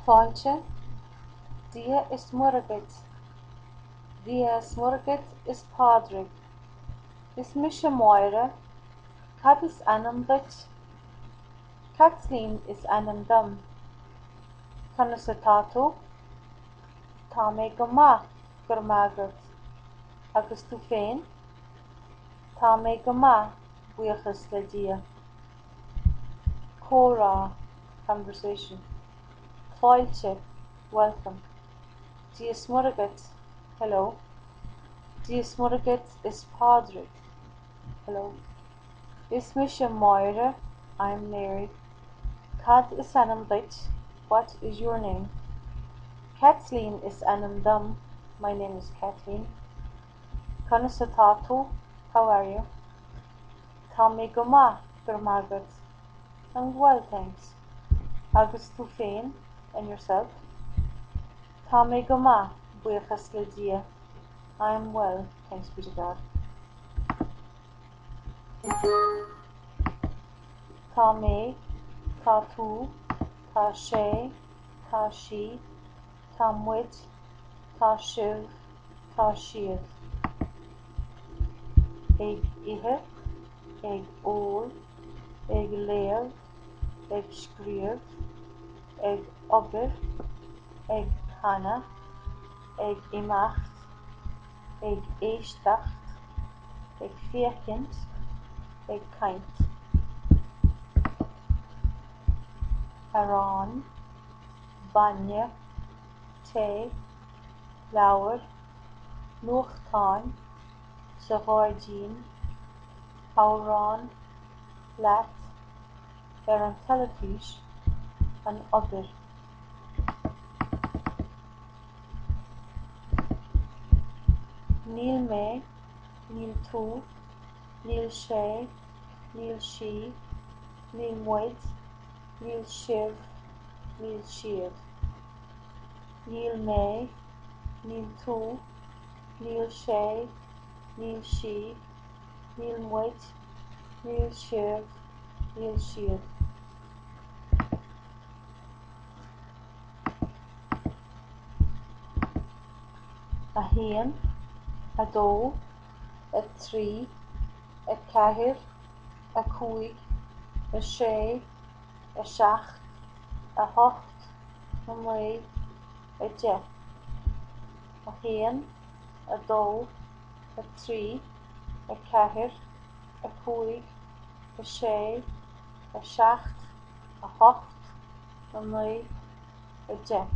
Fáilte, Dia is Muire duit. Dia is Muire duit is Pádraig. Is mise Máire. Cad is ainm duit? Caitlín is ainm dom. Conas atá tú? Tá mé go maith, go raibh maith agat. Agus tú féin? Tá mé go maith, buíochas le Dia. Comhrá, conversation. Fáilte, welcome. Dia is Muire duit, hello. Dia is Muire duit is Pádraig, hello. Is mise Máire, I'm Mary. Cad is ainm duit? What is your name? Caitlín is ainm dom, my name is Kathleen. Conas atá tú? How are you? Tá mé go maith, go raibh maith agat. I'm well, thanks. Agus tú féin, and yourself? Tá mé go maith, buíochas le Dia. I'm well, thanks be to God. Tá mé, tá tú, tá sé, tá sí, tá muid, tá sibh, tá siad. Ag ithe, ag ól, ag léamh, ag scríobh, ag obair, ag canadh, ag imeacht, ag éisteacht, ag féachaint, ag caint. Arán, bainne, tae, leabhar, nuachtáin, sa ghairdín, amhrán, leat, ar an teilifís, an obair. Níl mé, níl tú, níl sé, níl sí, níl muid, níl sibh, níl siad. Níl mé, níl tú, níl sé, níl sí, níl muid, níl sibh, níl siad. 1, 2, 3, 4, 5, 6, 7, 8, 9, 10. 1, 2, 3, 4, 5, 6, 7, 8, 9, 10.